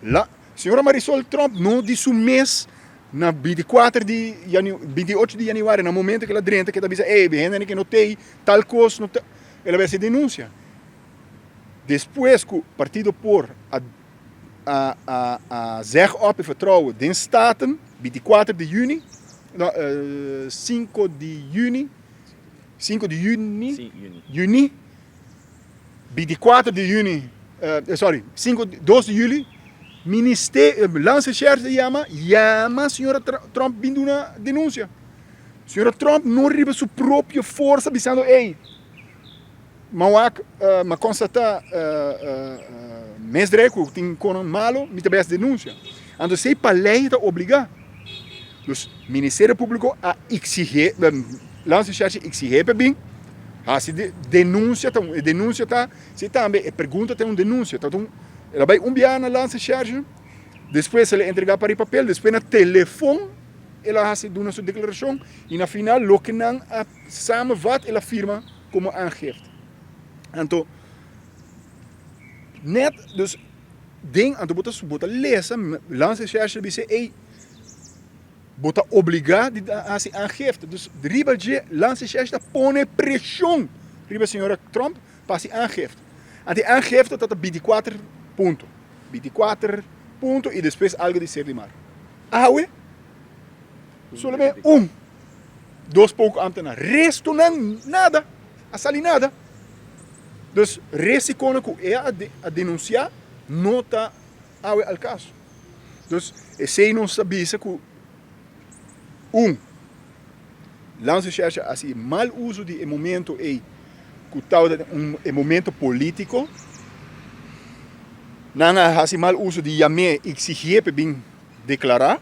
La, señora Marisol Tromp no di su mes na 24 di janu, 28 di januari, na momento ku el a drenta, ku e ta bisa, ey, hende ku no tei, tal kos, no ta, el a bai hasi denunsia. Despues ku partido por a a a a zeg op e vertrouwen den Staten, 24 di juni, no, 5 di juni, 5 di juni, Sí, juni. Juni, 24 di juni, sorry, 5, 2 di juli, Ministerio, Landsrecherche yama, yama señora Tromp bin duna denuncia. Señora Tromp no riba su propio forsa bisando, ey, ma wak, ma constata misdrijf cu tin conan malo, mi ta bay haci denuncia. Anto esey pa ley ta obliga. Dus Ministerio Publico a exige, Landsrecherche exige pa bin haci denuncia, ta un, e denuncia ta, si tambe e pregunta ta un denuncia, ta un, el a bay un biaha na Landsrecherche, despues el a entrega par di papel, despues na telefon el a haci duna su declaracion y na final loke nan a samenvat el a firma como aangifte. Anto net dus den anto bo ta bo ta lesa Landsrecherche ta bisa ey bo ta obliga di hasi aangifte. Dus riba dje Landsrecherche ta pone presion riba señora Tromp pa hasi aangifte. Anto e aangifte ta ta 24 punto. 24 punto y despues algo di Serlimar. Awe solamente un, dos poco ambtenaar. Restonan nada, a sali nada. Dus resiconan cu e a denuncia no ta awe al caso. Dus esey nos ta bisa cu un, Landsrecherche a haci mal uso di e momento ey cu tabata un e momento politico. Nan a haci mal uso di yam'é exigié pa bin declara.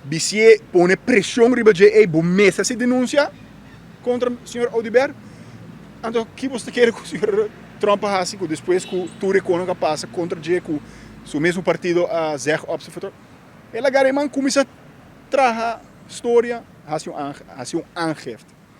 Bisié pone presion riba dje ey bo mes haci denuncia contra señor Oduber. Anto ki bo ta kere cu señor Trump a haci cu despues cu tur e cono cu a pasa contra dje cu su mesmo partido a zeg op su futuro? El a gara e man cuminsa traha storia haci un haci un aangifte.